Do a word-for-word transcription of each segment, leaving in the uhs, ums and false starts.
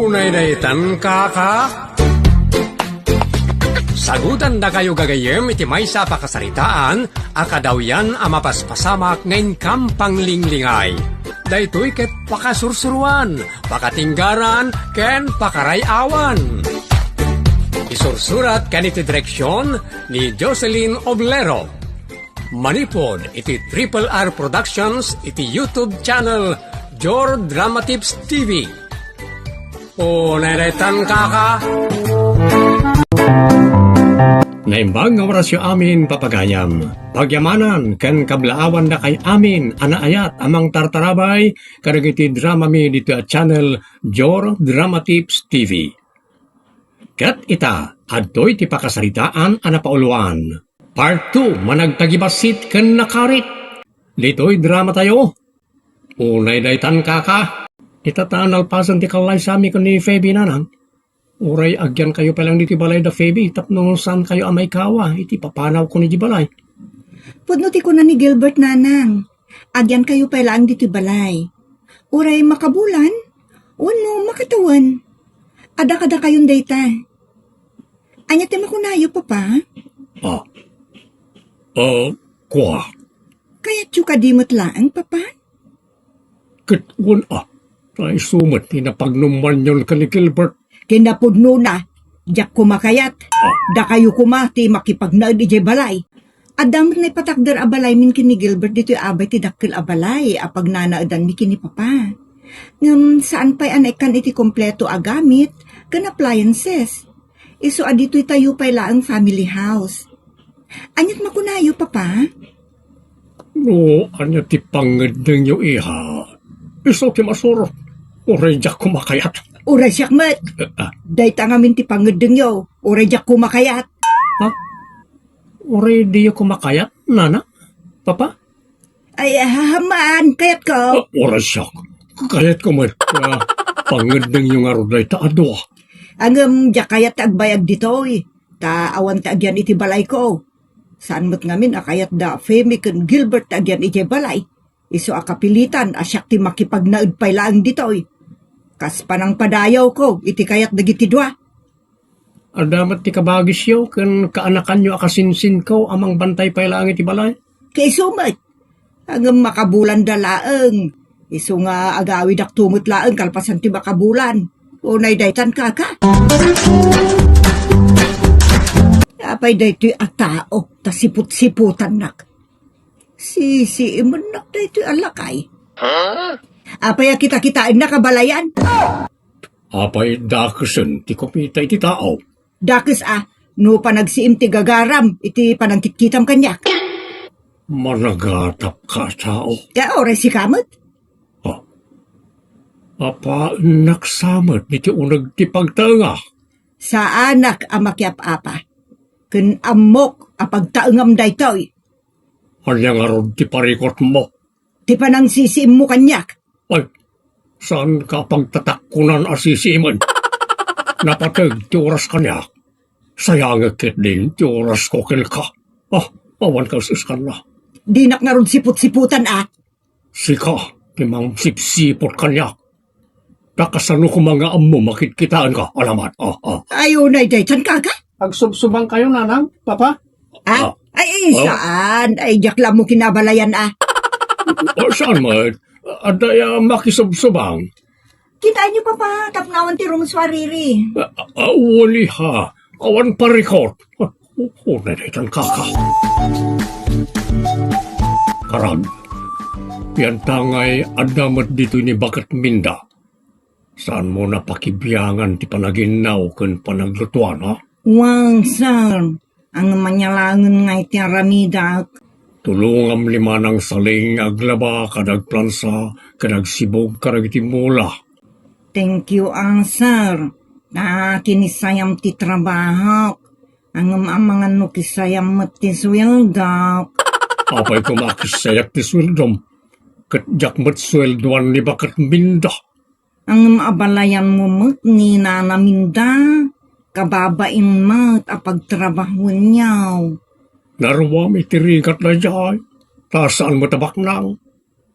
Unay daytan, kaka? Sagutandakayo gagayyem iti maysa a pakasaritaan a kadawyan a mapaspasamak nga inkam panglinglingay. Daytoy ket pakasursuruan, pakatinggaran, ken pakaray-awan. Isursurat ken iti direksyon ni Jocelyn Oblero. Manipud iti Triple R Productions iti YouTube channel Jor Drama Tips T V. Unay daytan, kaka? Naimbag nga orasyo amin, papagayam. Pagyamanan ken kablaawandakay amin a naayat a mangtartarabay kadagiti dramami ditoy a channel Jor Drama Tips T V. Ket ita, adtoy ti pakasaritaan a napauluan. Part two, managtagibassit ken nakarit. Ditoy dramatayo. Unay daytan, kaka. Ita ta nalpasen ti kallaysami ken ni Feby, nanang. Uray agyankayo pay laeng ditoy balay da Feby tapno saankayo a maikawa iti papanawko idiay balay. Pudno ti kuna ni Gilbert, nanang. Agyankayo pay laeng ditoy balay. Uray makabulan, wenno makatawen. Adda kadakayon dayta. Ania ti makunayo, Papa? Ah. Ah, kua. Kayatyo kadi met laeng, Papa? Ket wen a, ta isu met ti napagnumanyon ken ni Gilbert. Kinapudnona, diak koma kayat. Ah. Dakayo koma ti makipagnaed idiay balay. Adda met naipatakder a balaymin ken ni Gilbert ditoy abay ti dakkel a balay a pagnanaedanmi ken ni Papa. Ngem saan pay a naikkan iti kompleto a gamit ken appliances. Isu a ditoytayo pay laeng family house. Aniat makunayo, Papa? No ania ti pangngeddengyo, iha, isu ti masurot. Uray diak koma kayat. Uray siak met. Eh, ah. Dayta ngamin ti pangngeddengyo. Uray diak koma kayat. Ha? Uray diyo koma kayat, nana? Papa? Ay, ah, maan, kayatko. Ah, uray siak. Kayatko met. Ah, pangngeddengyo ngarud dayta a dua. Ngem, diak kayat ti agbayag ditoy. Ta awan ti agyan iti balayko. Saan met ngamin a kayat da Femi ken Gilbert ti agyan idiay balay. Isu a kapilitan a siak ti makipagnaed pay laeng ditoy. Kas panangpadayawko iti kayat dagiti dua. Adda met ti kabagisyo ken kaanakanyo a kasinsinko a mangbantay pay laeng iti balay. Kaisu met. Ngem makabulanda laeng. Isu nga agawidakto met laeng kalpasan ti makabulan. Unay daytan, kaka. Apay daytoy a tao ta siput-siputannak? Sisiimennak daytoy a lakay. Apay a kitakitaennak a balayan? Apay dakesen ti kumita iti tao? Dakes a, no panagsiim ti gagaram iti panangkitkitam kaniak. Managatapka a tao. Ket uray sika met? Ah. Apaennak sa met iti uneg ti pagtaengak. Saanak a makiap-apa. Ken ammok a pagtaengam daytoy. Ania ngarud ti parikutmo? Ti panangsisiimmo kaniak. Ay, saanka a pagtatakkonan a sisiimen. Napateg ti oras kaniak. Sayangek ketdin ti orasko kenka. Ah, awan kas-eskanna. Dinak ngarud siput-siputan a. Sika ti mangsipsiput kaniak. Ta kasano koma nga ammom a kitkitaenka, alamat. Ah, ah. Ay, unay daytan, kaka? Agsubsubangkayo, nanang, papa? Ah? Ah. Ay, ay, Oh. saan? Ay, diak la ammo kinabalayan, ah. Oh, saan met? Adda ya makisubsubang? Kitaenyo, papa, tapno awan ti rungswariri. Ah, ah, uli ha. Awan parikot. Oh, oh, nadaytan, kaka. Karag, pian tangay adda met ditoy ni Baket Minda. Saanmo napakibiangan ti panaginnaw ken panaglutuan, ha? Wen, sir. Ngem ania laengen nga iti aramidak? Tulongam ni Manang Saling nga aglaba, kada agplansa, kada agsibug, kadagiti mula. Thank you, ah, sir. Ta kinisayam ti trabahok. Ngem amangan no kisayam met ti sueldok. Apay koma a kisayak ti sueldom? Ket diak met sueldoan ni Baket Minda. Ngem abalayanmo met ni Nana Minda, kababain met a pagtrabahuenyo. Naruam iti rigat daydiay, ta saan met a baknang.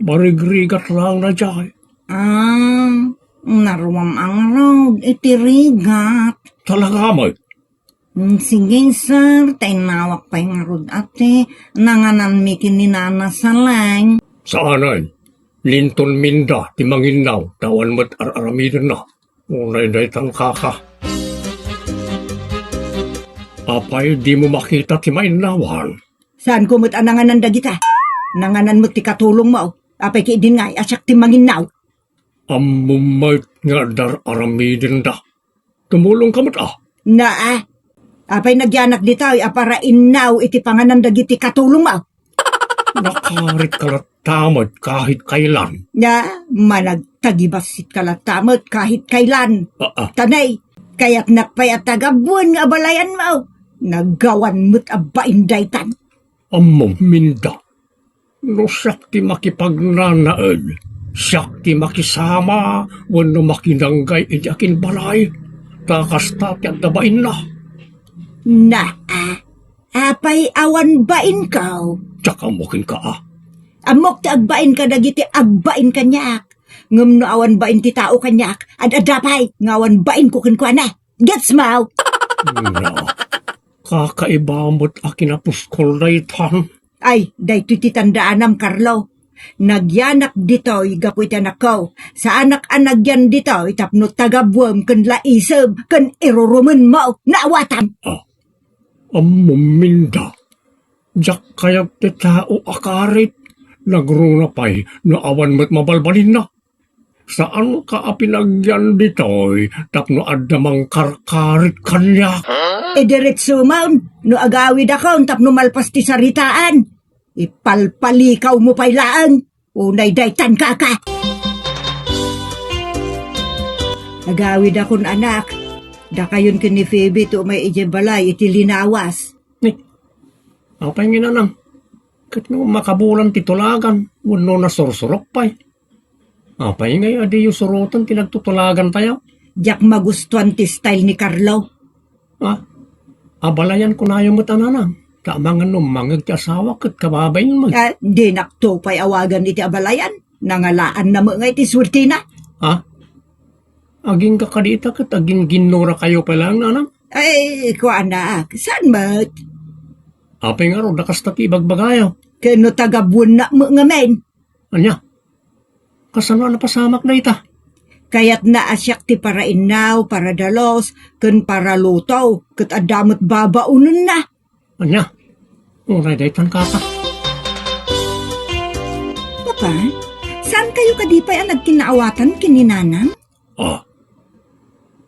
Marigrigat laeng daydiay. Ah, Naruam a ngarud iti rigat. Talaga met? Mm, sige, sir. Ta innawak pay ngarud a ti nangananmi ken ni Nana Saleng. Saanen. Ni Inton Minda ti manginnaw, ta awan met ar-aramidenna. Unay daytan, kaka. Apay, dimo makita ti mainnawan? Saanko met a nanganan dagita. Nanganan met ti katulongmo. Apay, ket idin ngay a siak ti manginnaw. Ammom met nga adda ar-aramidenda. Tumulongka met, a. Na, a. Apay, nagyanak ditoy a para innaw iti panganan dagiti katulongmo? Nakaritka latta met kahit kailan. Na, managtagibasitka latta met kahit kailan. A, a. Tanay, kayatnak pay a tagabuen nga abalayanmo. Nagawan met a bain daytan. Ammom, Minda. No siak ti makipagnanaed, siak ti makisama wenno makinanggay iti akinbalay, ta kasta ti adda bainna. Na, a, apay awan bainko? Diak ammo kenka, a. Ammok ti agbain kadagiti agbain kaniak. Ngem no awan bain ti tao kaniak, ad-adda pay nga awan bainko kenkuana. Gets mo? Na, kakaiba met a kinapuskol daytan. Ay, daytoy ti tandaanam, Carlo. Nagyanak ditoy gapu iti anakko. Saanak a nagyan ditoy tapno tagabuem ken laisem ken irurumenmo. Naawatam! A, ammom, Minda. Diak kayat ti tao a karit. Nagruna pay no awan met mabalbalinna. Saanka a pinagyan ditoy tapno adda mangkarkarit kaniak? Idiretsomon no agawidakon tapno malpas ti saritaan. Ipalpalikawmo pay laeng. Unay daytan, kaka. Agawidakon, anak. Dakayon ken ni Phoebe ti umay idiay balay iti linawas. Ni, apay ngay, nanang? Ket no makabulan ti tulagan wenno nasursurok pay. Apay ngay a diyo suroten ti nagtutulagantayo? Diak magustuan ti style ni Carlo. A, abalayan kunayo met a, nanang. Ta amangan no mangngeg ti asawak ket kababain met. A, dinakto pay awagan iti abalayan. Nangalaanna met ngay ti suertina. A, agingga kadi ita ket agingginnurakayo pay laeng, nanang? Ay, kuanak, saan met? Apay ngarud a kasta ti ibagbagayo? Ken no tagabuennak met ngamin. Ania? Kasano a napasamak dayta? Kayatna a siak ti parainnaw, paradalos, ken paraluto, ket adda met babaonenna. Ania? Uray daytan, kaka. Papa, saan kayo kadi pay a nagkinnaawatan ken ni Nanang? A,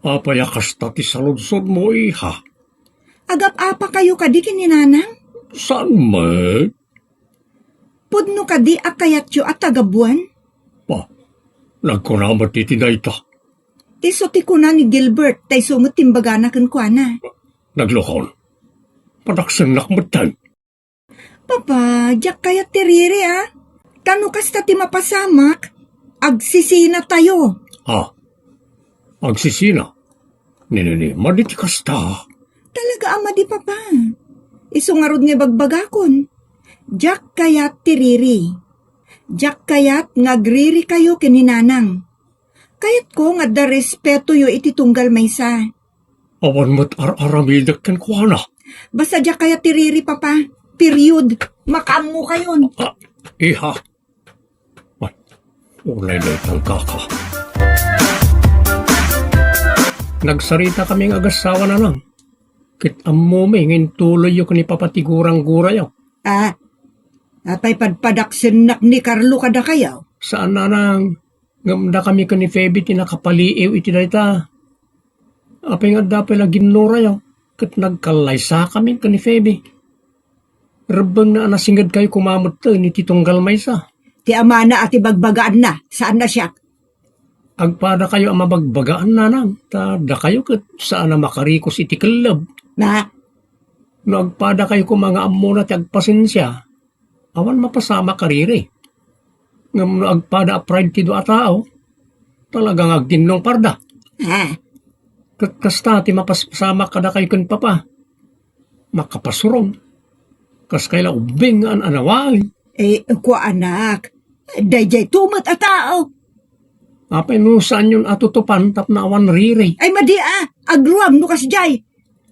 apay a kasta ti saludsodmo, iha? Agap-apa kayo kadi ken ni Nanang? Saan met? Pudno kadi a kayatyo a tagabuan? Pa, nagkuna met iti dayta. Isu ti kuna ni Gilbert, ta isu met ti imbagana kenkuana. Naglokon. Padaksennak metten. Papa, diak kayat ti riri, a. Ta no kasta ti mapasamak, agsisinatayo. A, agsisina? Ni, ni, ni, madi ti kasta. Talaga a madi, Papa. Isu ngarud nga ibagbagakon. Diak kayat ti riri. Diak kayat nga agriri kayo ken ni Nanang. Kayatko nga adda respetoyo iti tunggal maysa. Awan met ar-aramidek kenkuana. Basta diak kayat ti riri, Papa. Period. Makaammo kayon. A, iha. Ay, unay daytan, kaka. Nagsaritakami nga agassawa, Nanang. Ket ammomi nga intuloyyo ken ni Papa ti gurang-gurayo. A, apay padpadaksennak ni Carlo kadakayo? Saan, Nanang. Ngem dakami ken ni Phoebe ti nakapaliiw iti dayta. Apay nga adda pay la ginnurayo, ket nagkallaysakamin ken ni Phoebe. Rebbengna a nasingedkayo koma metten iti tunggal maysa. Ti amana a ti bagbagaanna, saan a siak. Agpadakayo a mabagbagaan, Nanang, ta dakayo ket saan a makarikos iti kelleb. Na? No agpadakayo koma nga ammona ti agpasensia, awan mapasamak a riri. Ngem no agpada a pride ti dua a tao, talaga nga agdinnong parda. A. Ket kasta ti mapaspasamak kadakayo ken Papa. Makapasurong. Kas kayla ubbing nga an-anawaen. E, kuanak, daydiay tumet a tao. Apay no saanyon a tutupan tapno awan riri? Ay, madi a! Agruam no kasdiay!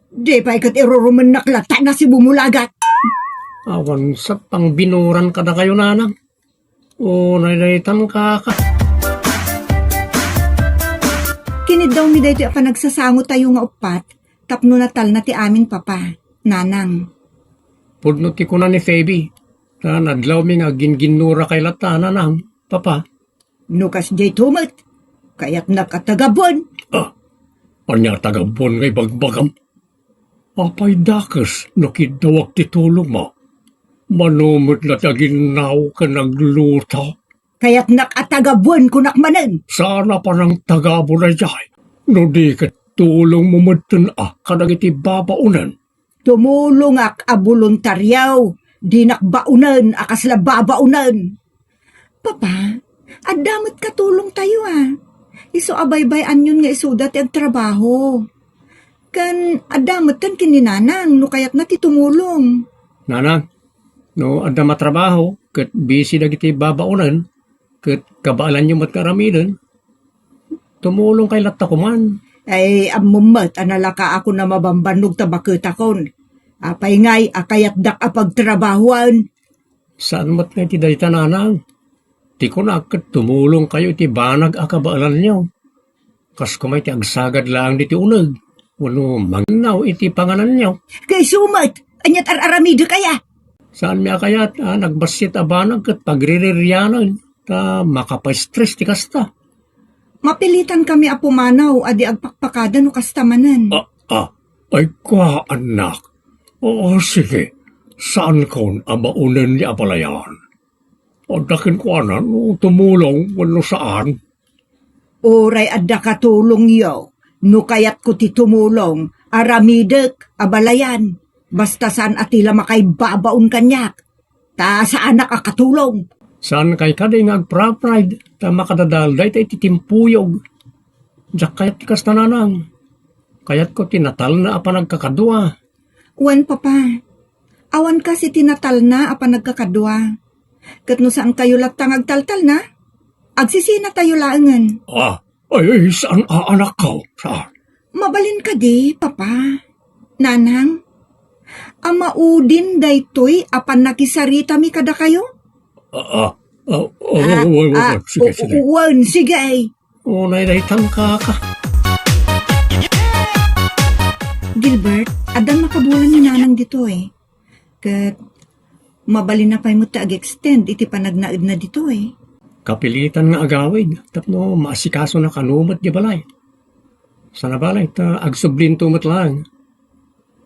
Di pay ket irurumennak latta na si bumulagat. Awan sa pangbinuran kadakayo, nanang. O, naydaytan kaka. Kiniddawmi daytoy a panagsasangotayo nga uppat tapno natalna ti amin, Papa, Nanang. Pudno ti kuna ni Feby, ta nadlawmi nga agginginnurakay latta, Nanang, Papa. No kasdiay to met, kayatnak a tagabuen. Ah, ania a tagabuen nga ibagbagam? Apay dakes no kiddawak ti tulongmo? Mano met la ti aginnaw ken agluto? Kayatnak a tagabuen, kunak manen. Saan a panangtagabo daydiay? No di ket tulongmo metten a kadagiti babaonen. Tumulongak a boluntario, dinak baonen a kasla babaonen. Papa, adda met katulongtayo a. Isu a baybay-anyon nga isuda ti agtrabaho. Ken adda metten ken ni Nanang no kayatna ti tumulong. Nanang, no adda matrabaho ket busy dagiti babaonen, ket kabaelanyo met nga aramiden, tumulongkay latta koman. Ay, ammom met a nalakaakon a mabambannog ta baketakon. Apay ngay a kayatdak a pagtrabahoen? Saan met nga iti dayta, Nanang. Ti kunak ket tumulongkayo iti banag a kabaelanyo. Kas koma iti agsagad laeng ditoy uneg, wenno manginnaw iti pangananyo. Kayso met, aniat ar-aramidek aya? Saanmi a kayat a nagbassit a banag ket pagriririanen, ta makapastress ti kasta. Mapilitankami a pumanaw a di agpakpakada no kasta manen. Ah, ah, ay kua, annak. Oo, sige. Saankon a baonen ni abalayan? Adda kenkuana no tumulong wenno saan. Uray adda katulongyo, no kayatko ti tumulong, aramidek, abalayan. Basta saan a ti la makaibabaon kaniak. Ta saanak a katulong. Saankay kadi nga agprapride ta makadadaldayta iti timpuyog. Diak kayat ti kasta, Nanang. Kayatko ti natalna a panagkakadua. Wen, Papa. Awan kas iti natalna a panagkakadua. Ket no saankayo latta nga agtaltalna, agsisinatayo laengen. Ah, ay, ay, saan a anakko? Saan? Mabalin kadi, Papa? Nanang? A maudin daytoy a pannakisaritami kadakayo? Ah, ah, ah, oh, Ah, oh, oh, oh, ah, oh, sige, o-, sige. Wen, sige. O, naydaytan kaka. Gilbert, addan makabulan ni Nanang ditoy. Ket mabalin na pay met ti ag-extend iti panagnaedna ditoy. Kapilitan nga agawid tapno maasikasona kano met di balay. Sana balay ta agsublinto met laeng.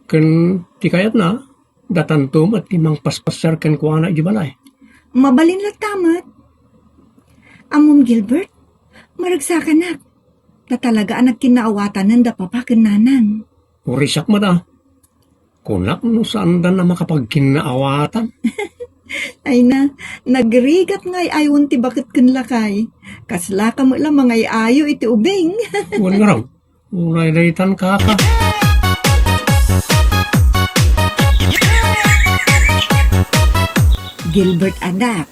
Ken ti kayatna, datanto met ti mangpaspasiar kenkuana iti balay. Mabalin latta met. Ammom, Gilbert, maragsakanak. Ta talaga a nagkinnaawatanen da Papa ken Nanang. Urisak met a. Kunak no saanda a makapagkinnaawatan. Ay na, nagrigat nga ay-ayon ti baket ken lakay. Kaslaka met la mangay-ayo iti ubing. Wen ngarud, uray daytan kaka. Gilbert, anak,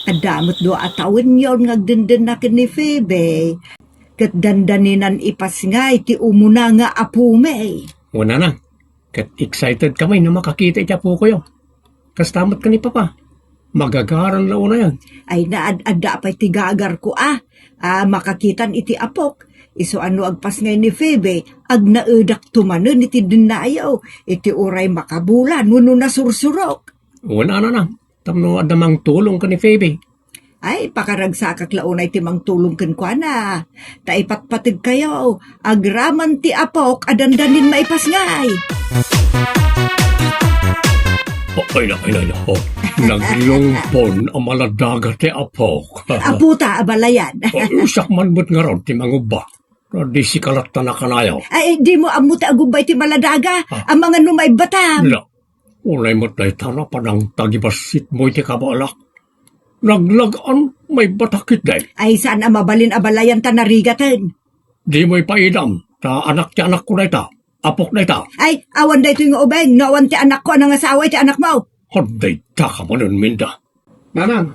adda met dua a tawenyon nga agdendenna ken ni Phoebe. Ket dandaninan ipasngay ti umuna nga apumi. Wen, Nanang, ket excited kami no makakita iti apokoyo. Kasta met ken ni Papa. Magagaran la unayen. Ay, naad-adda pay ti gagarko a. A, makakitan iti apok. Isu a no agpasngay ni Phoebe, agnaedakto manen iti dennayo, iti uray makabulan wenno nasursurok. Wen, Nanang, tapno adda mangtulong ken ni Phoebe. Ay, pakaragsakak la unay ti mangtulong kenkuana. Ta ipatpategkayo, agraman ti apok a dandanin maipasngay. Oh, ay na, ay na, ay na. Oh, naglungpon a maladaga ti apok. Aputa, abalayan. Oh, usak man met ngarud ti mangubba. Di sika latta nakanayo. Ay, dimo ammo ti agubba iti maladaga. Ah. Amangan no maibbatam. La, Unay met dayta a panangtagibassit mo iti kabaelak. Naglagan, maibatak ketdi. Ay, saan a mabalin a balayan ta narigaten. Dimo ipaidam, ta anak ti anakko dayta. Apok dayta. Ay, awan daytoy nga ubing, no awan ti anakko a nangasawa iti anakmo. Adda dayta ka manen, Minda. Nanang,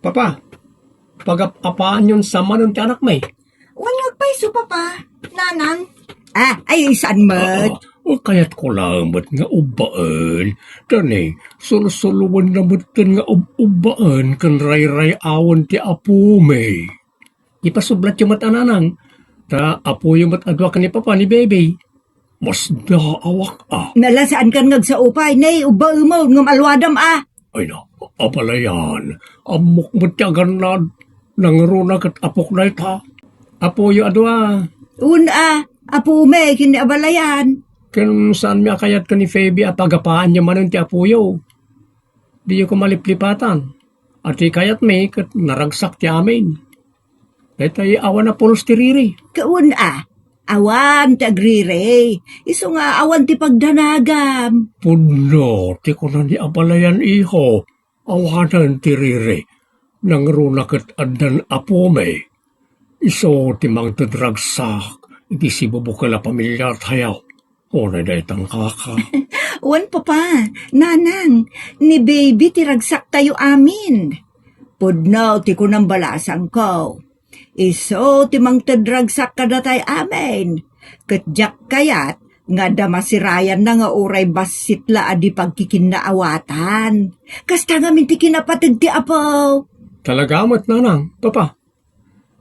Papa, pagap-apaanyon sa manen ti anakmi. Wen nga agpayso, Papa, Nanang. Ah, ay, saan met? Ah, ah, kayatko laeng met nga ubbaen. Dani, sulsuloenna metten nga ub-ubbaen ken rayray-awen ti apomi. Ipasublatyo met a Nanang, ta apoyo met a dua ken ni Papa ni Baby. Masdaawak a. Nala, saankan nga agsao pay, ne, ubbaemon, ngem aluadam a. Ay na, abalayan, ammok met ti agannad. Nangruna ket apok dayta. Apoyo a dua. Wen a, apomi ken ni abalayan. Ken saanmi a kayat ken ni Phoebe a pagapaanyo manen ti apoyo. Diyo koma liplipatan. A ti kayatmi ket naragsak ti amin. Daytay awan a pulos ti riri. Wen a, awan ti agriri. Isu nga awan ti pagdanagam. Pudno ti kuna ni abalayan, iho. Awanen ti riri. Nangruna ket addan apomi. Isu ti mangted ragsak iti sibubukel a pamiliatayo. Unay daytan, kaka. Wen, Papa, Nanang, ni Baby ti ragsaktayo amin. Pudno ti kunam balasangko. Isu ti mangted ragsak kadatayo amin. Ket diak kayat nga adda masirayanna nga uray bassit la a di pagkikinnaawatan. Kasta ngamin ti kinapateg ti apo. Talaga met, Nanang, Papa.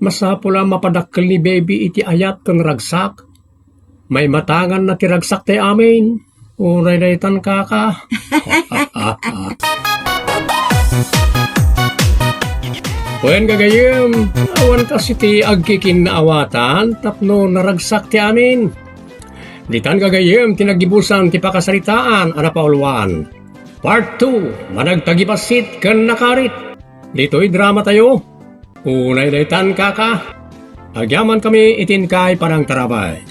Masapul a mapadakkel ni Baby iti ayat ken ragsak. Maimatanganna ti ragsak ti amin. Uray daytan, kaka. Wen, gagayyem, awan kas iti agkikinnaawatan tapno naragsak ti amin. Ditan, gagayyem, ti naggibusan ti pakasaritaan a napauluan. Part two, Managtagibassit ken Nakarit. Ditoy dramatayo. Unay daytan, kaka. Agyamankami iti inkay panangtarabay.